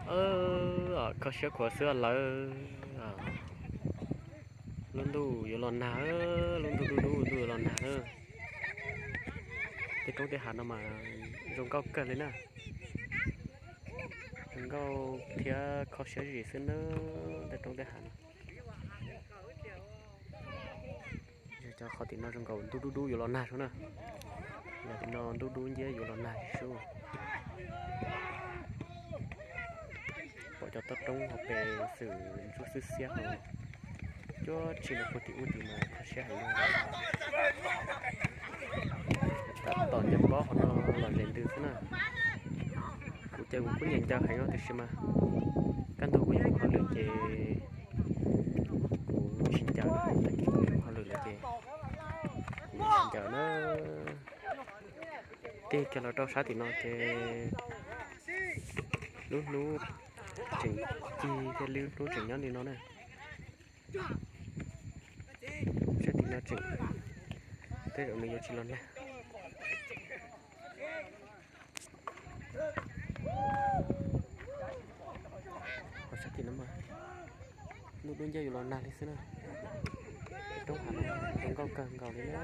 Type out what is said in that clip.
Kho siab khuav xwb lawm. Lub ntuj yuav los nag, lub ntuj dub dub ntuj yuav los nag na. Tej roob tej hav no mas zoo nkauj kawg li na. Zoo nkauj thiab kho siab zim xwb na, tej roob tej hav no. Cov qhov tim no zoo nkaus ntuj dub dub yuav los nag sub na. Yog tim no ntuj dub nciab yuav los nag sub. Pom cov toj roob hauv pes xwm ntsuab xwb xiab hauv. Cuab tsis los puag tim ub tim no kho siab heev. Tab tom ncaws pob qhov no los zes ntws xwb na. Kuv ces kuv kuj nyiam ncaws heev no tiam sis mas kaj ntug kuv yuav mus hauj lwm ces kuv tsis ncaws, tag kis kuv yuav mus hauj lwm lawm ces kuv tsis ncaws na. Tig kiag los rau sab tim no ces lub hnub tseem cig thiab lub hnub tseem nyob li no na. Sab tim no tseem tej zaum nws yuav tsis los nag. Ho sab tim no mas ntuj dub nciab yuav los nag li xwb na. Roob hav no zoo nkauj kawg nkaus li na.